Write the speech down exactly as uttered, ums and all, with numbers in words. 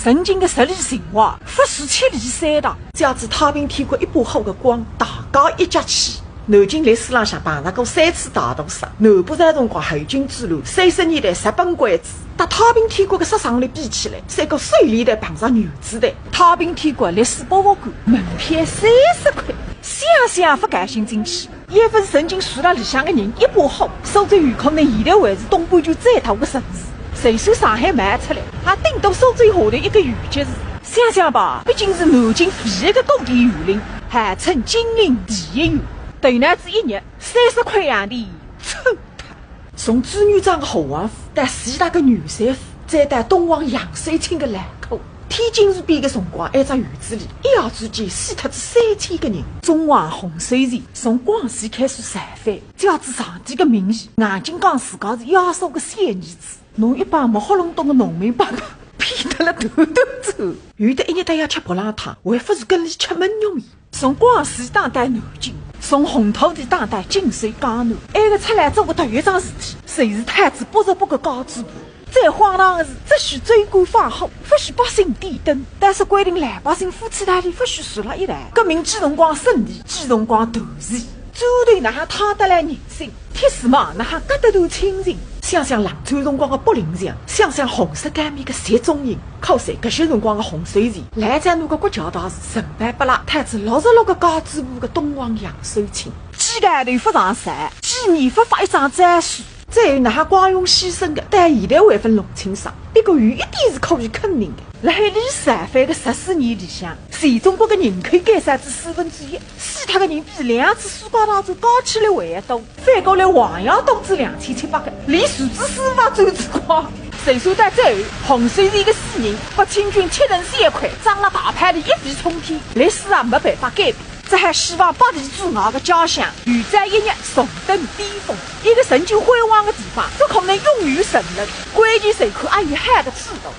曾经个十里情怀，不是千里山塘。借仔太平天国一把火个光，大家一脚气。南京历史浪向碰着过三次大屠杀，南北朝辰光海军之乱，三十年代日本鬼子，搭太平天国个杀伤力比起来，像个水利队碰着原子弹。太平天国历史博物馆门票三十块，想想勿甘心进去。 一份曾经住辣里向个人，一把火，苏州有可能现在还是东半球最大个城市。就算上海卖出来，也顶多苏州下头一个县级市。想想吧，毕竟是南京唯一个古典园林，号称金陵第一园。头脑子一热，三十块洋钿抽脱。从朱元璋个华王府到隋代个元帅府，再到东王杨秀清个老库， 天津事变个辰光，埃只园子里一夜之间死脱仔三千个人。中王洪秀全从广西开始造反，借仔上帝个名义，硬劲讲自家是耶稣个小儿子，拿一帮没喉咙懂个农民伯伯骗得了团团转。有得一日，大家吃白浪汤，还不是跟伊吃焖肉面。从广西打到南京，从红土地打到锦绣江南，埃个出来做个头一桩事体，就是讨仔八十八个家主婆。 最荒唐个是，只许州官放火，不许百姓点灯，但是规定老百姓夫妻搭里不许住辣一道。革命几辰光胜利，几辰光断气，砖头哪哈烫得来人心，铁丝网哪哈割得断亲情。想想冷战辰光个北陵墙，想想红色革命个集中营，可惜搿歇辰光个洪秀全，来仔拿个国家大事，承包拨辣讨仔六十六个家主婆个东王杨秀清。几个号头勿上朝，几年勿发一张诏书， 再有哪哈光荣牺牲个，到现在还勿弄清爽。不过有一点是可以肯定个，辣海伊造反个十四年里向，全中国个人口减少仔四分之一，死脱个人比两次世界大战加起来还要多。反过来，亡羊补牢两千七百个，连树枝丝也追勿光。就算到最后，洪秀全个死人拨清军切成小块，装辣大炮里一飞冲天，历史也没办法改变。 只好希望百里之外个家乡有朝一日重登巅峰。一个曾经辉煌个地方，勿可能永远沉沦。关键就看阿有海个制度。